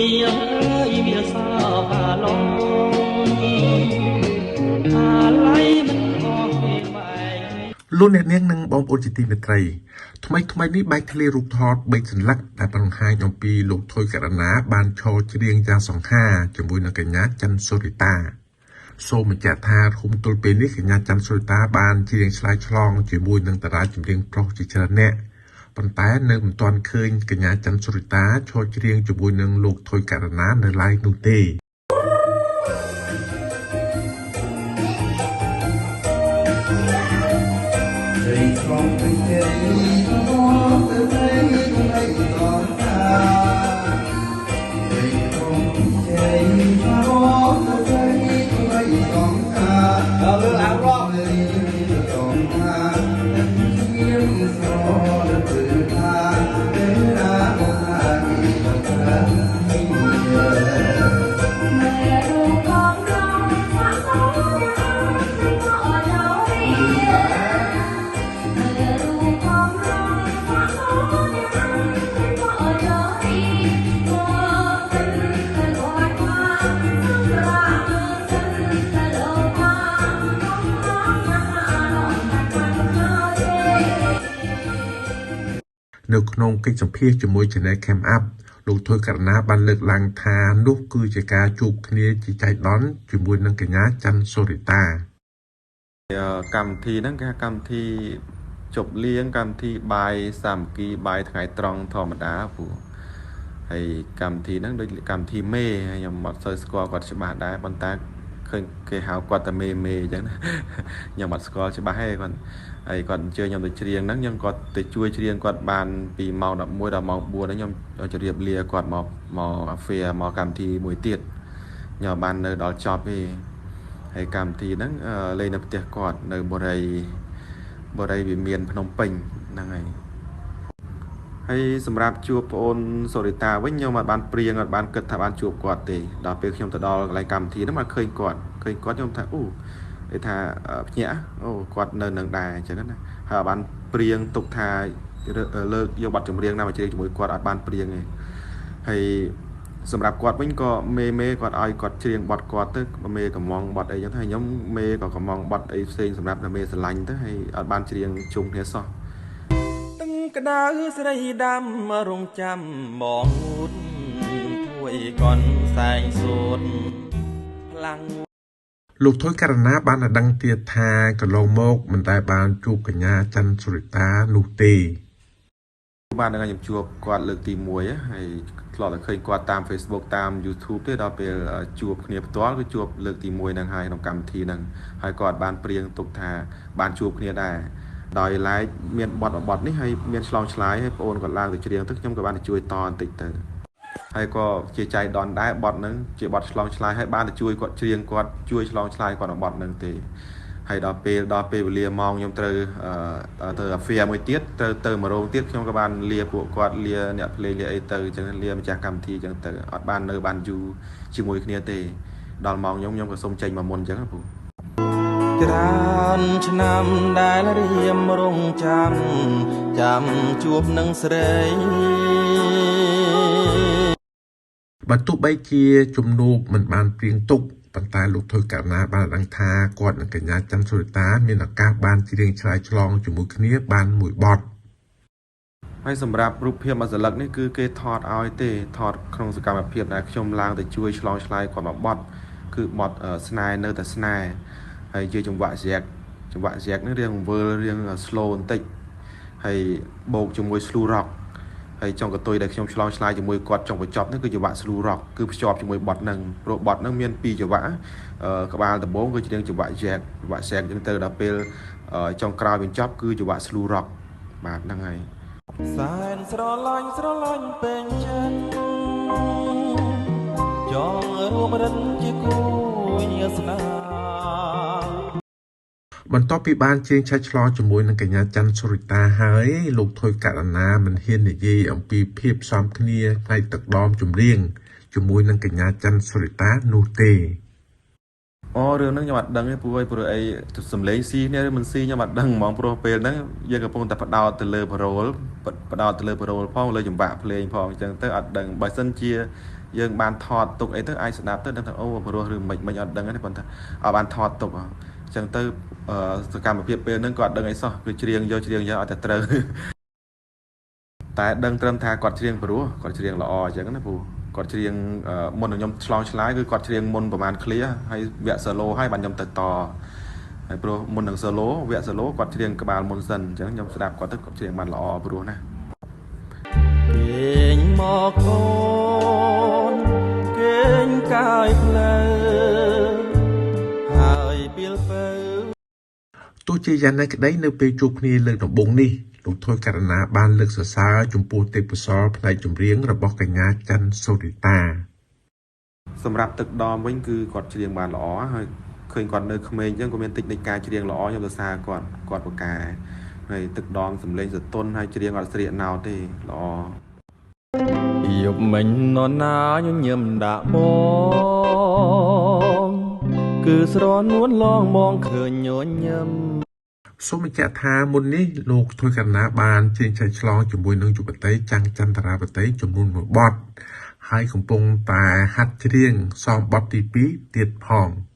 អើយវាសោកាឡងអាឡ័យមិនអស់ពេលបែក លោកអ្នកនាងនិងបងប្អូនជាទីមេត្រីថ្មីថ្មីនេះបែកធ្លាយរូបថតបីសន្លឹកដែលបង្ហាញអំពីលោកថុយករណាបានឈរច្រៀងយ៉ាងសង្ហាជាមួយនឹងកញ្ញាច័ន្ទសូរិតាសូមបញ្ជាក់ថារហូតទល់ពេលនេះកញ្ញាច័ន្ទសូរិតាបានច្រៀងឆ្លើយឆ្លងជាមួយនឹងតារាចម្រៀងប្រុសជាច្រើនអ្នកប៉ុន្តែនៅមិនទាន់ឃើញកញ្ញាច័ន្ទសូរិតាឈរច្រៀងជាមួយនឹងលោកថុយករណានៅឡើយនោះទេ ព្រៃឆ្លងទៅជ័យទៅព្រៃព្រៃតនតាព្រៃឆ្លងជ័យទៅព្រៃព្រៃតនតាដល់លើអារម្មណ៍តនតាជាស្រលទៅថាពេលណាមកថាទី មេរូបកងរងសាក់សងទៅមកអឡយមេរូបកងរងសាក់សងទៅមកអឡយមកទៅទៅអត់មកសម្រាប់ទៅទៅលោកមកកងរងមកអឡយមកទៅ នៅក្នុងកិច្ចសម្ភាសន៍ជាមួយ Channel Cam Up លោកថុយករណាបានលើកឡើងថានោះគឺជាការជួបគ្នាជាចៃដន្យជាមួយនឹងកញ្ញាច័ន្ទសូរិតា កម្មវិធីហ្នឹងគេហៅកម្មវិធីជប់លៀងកម្មវិធីបាយសាមគ្គីបាយថ្ងៃត្រង់ធម្មតាពូហើយកម្មវិធីហ្នឹងដូចកម្មវិធីមេហើយខ្ញុំអត់សូវស្គាល់គាត់ច្បាស់ដែរប៉ុន្តែឃើញគេហៅគាត់តែមេមេអញ្ចឹងណា ខ្ញុំអត់ស្គាល់ច្បាស់ទេគាត់ហើយគាត់អញ្ជើញខ្ញុំទៅច្រៀងហ្នឹងខ្ញុំគាត់ទៅជួយច្រៀងគាត់បានពីម៉ោង11ដល់ម៉ោង4ហ្នឹងខ្ញុំជម្រាបលាគាត់មកមកអាហ្វៀមកកម្មវិធីមួយទៀតខ្ញុំអត់បាននៅដល់ចប់ទេ ហើយកម្មវិធីហ្នឹងលេងនៅផ្ទះគាត់នៅបុរីបុរីវិមានភ្នំពេញហ្នឹងហើយហើយសម្រាប់ជួបប្អូនសូរិតាវិញខ្ញុំអត់បានព្រៀងអត់បានគិតថាបានជួបគាត់ទេដល់ពេលខ្ញុំទៅដល់កន្លែងកម្មវិធីហ្នឹងមកឃើញគាត់ឃើញគាត់ខ្ញុំថាអូគេថាភ្ញាក់អូគាត់នៅនឹងដែរអញ្ចឹងណាហើយអត់បានព្រៀងទុកថាលើកយកបទចម្រៀងណាមកច្រៀងជាមួយគាត់អត់បានព្រៀងទេហើយ សម្រាប់គាត់វិញក៏មេមេគាត់ឲ្យគាត់ច្រៀងបទគាត់ទៅមេកំងបទអីចឹងទៅហើយខ្ញុំមេក៏កំងបទអីផ្សេងសម្រាប់តែមេស្រឡាញ់ទៅហើយអត់បានច្រៀងជុំគ្នាសោះ ទឹងក្តៅស្រីដាំរងចាំមកងូតទួយកនសែងសូតផ្លាំង លោកថុយករណាបានឲ្យដឹងទៀតថាកន្លងមកមិនដែលបានជួបកញ្ញាច័ន្ទសូរិតានោះទេ បាទហ្នឹងហើយខ្ញុំជួបគាត់លើកទី1ហើយធ្លាប់តែឃើញគាត់តាម Facebook តាម YouTube ទេដល់ពេលជួបគ្នាផ្ទាល់គឺជួបលើកទី1ហ្នឹងហើយក្នុងកម្មវិធីហ្នឹងហើយគាត់បានព្រៀងទុកថាបានជួបគ្នាដែរដោយឡែកមានបទបទនេះហើយមានឆ្លងឆ្លើយហើយបងអូនគាត់ឡើងទៅច្រៀងទៅខ្ញុំក៏បានទៅជួយតបន្តិចទៅហើយក៏ជាចៃដន្យដែរបទហ្នឹងជាបទឆ្លងឆ្លើយហើយបានទៅជួយគាត់ច្រៀងគាត់ជួយឆ្លងឆ្លើយគាត់បទហ្នឹងទេហើយដល់ពេលដល់ពេលវេលាម៉ោងខ្ញុំត្រូវទៅអាហ្វៀមួយទៀតត្រូវទៅមករោងទៀតខ្ញុំក៏បានលាពួកគាត់លាអ្នកភ្លេងលាអីទៅអញ្ចឹងលាម្ចាស់កម្មវិធីអញ្ចឹងទៅអត់បាននៅបានយូរជាមួយគ្នាទេដល់ម៉ោងខ្ញុំខ្ញុំក៏សុំចេញមកមុនអញ្ចឹងណាពូ ច្រើនឆ្នាំដែលរៀមរងចាំចាំជួបនឹងស្រី បើទោះបីជាជំនួបមិនបានព្រៀងទុកប៉ុន្តែលោកថុយករណាបានឲ្យដឹងថាគាត់និងកញ្ញាច័ន្ទសូរិតាមានឱកាសបានច្រៀងឆ្លើយឆ្លងជាមួយគ្នាបានមួយបទ ហើយសម្រាប់រូបភាពមួយសន្លឹកនេះគឺគេថតឲ្យទេថតក្នុងសកម្មភាពដែលខ្ញុំឡើងទៅជួយឆ្លងឆ្លើយគាត់មួយបទគឺបទស្នេហ៍នៅតែស្នេហ៍ហើយជាចង្វាក់ស្រាក់ចង្វាក់ស្រាក់នេះរៀងវិលរៀង slow បន្តិចហើយបូកជាមួយ slow rock ហើយចុងកតុយដែលខ្ញុំឆ្លងឆ្លើយជាមួយគាត់ចុងបញ្ចប់នេះគឺចង្វាក់ slow rock គឺភ្ជាប់ជាមួយបទហ្នឹងព្រោះបទហ្នឹងមានពីរចង្វាក់ក្បាលដំបូងគឺជារៀងចង្វាក់ jack ចង្វាក់ jack អញ្ចឹងទៅដល់ពេលចុងក្រោយបញ្ចប់គឺចង្វាក់ slow rock បាទហ្នឹងហើយ សែនស្រឡាញ់ស្រឡាញ់ពេញចិត្តចង់រួមរិនជាគូញាស្នា បន្ទាប់ពីបានច្រៀងឆាច់ឆ្លងជាមួយនឹងកញ្ញាច័ន្ទសូរិតាហើយលោកថុយករណាមិនហ៊ាននិយាយអំពីភាពផ្សំគ្នាផ្នែកទឹកដមចម្រៀងជាមួយនឹងកញ្ញាច័ន្ទសូរិតានោះទេ អូរឿងហ្នឹងខ្ញុំអត់ដឹងទេព្រោះអីព្រោះអីសំឡេងស៊ីគ្នាឬមិនស៊ីខ្ញុំអត់ដឹងហ្មងព្រោះពេលហ្នឹងយើងកំពុងតែផ្ដោតទៅលើប៉ារ៉ូលផ្ដោតទៅលើប៉ារ៉ូលផងលើចង្វាក់ភ្លេងផងអញ្ចឹងទៅអត់ដឹងបើសិនជា យើងបានថតទុកអីទៅអាចស្ដាប់ទៅដឹងថាអូព្រោះឬមិនមិនអត់ដឹងទេប៉ុន្តែអត់បានថតទុកអញ្ចឹងទៅសកម្មភាពពេលហ្នឹងក៏អត់ដឹងអីសោះគឺច្រៀងយកច្រៀងយកអត់តែត្រូវតែដឹងត្រឹមថាគាត់ច្រៀងព្រោះគាត់ច្រៀងល្អអញ្ចឹងណាពូគាត់ច្រៀងមុននឹងខ្ញុំឆ្លងឆ្លើយគឺគាត់ច្រៀងមុនប្រហែលឃ្លាហើយវគ្គ solo ហើយបានខ្ញុំទៅតហើយព្រោះមុននឹង solo វគ្គ solo គាត់ច្រៀងក្បាលមុនសិនអញ្ចឹងខ្ញុំស្ដាប់គាត់ទៅគាត់ច្រៀងបានល្អព្រោះណា គេងមកអូនគេងកាយផ្លូវហើយពីលពៅ ទោះជាយ៉ាងណាក្តីនៅពេលជួបគ្នាលើកដំបូងនេះលោកថុយករណាបានលើកសរសើរចំពោះទេពកោសល្យផ្នែកចម្រៀងរបស់កញ្ញាច័ន្ទសូរីតា សម្រាប់ទឹកដមវិញគឺគាត់ច្រៀងបានល្អហើយឃើញគាត់នៅក្មេងអញ្ចឹងក៏មានតិចនិចការច្រៀងល្អខ្ញុំសរសើរគាត់គាត់ពូកែហើយទឹកដមសំឡេងសតុនហើយច្រៀងអត់ស្រៀកណោតទេល្អ យប់មិញនរណាញញឹមដាក់បងគឺស្រនួនឡងបងឃើញញញឹម សូមបញ្ជាក់ថាមុននេះលោកថុយករណាបានច្រៀងចែកឆ្លងជាមួយនឹងយុវតីចាំងចន្ទរាវតីចំនួនមួយបទហើយកំពុងតែហាត់ច្រៀងសមបទទី2ទៀតផង។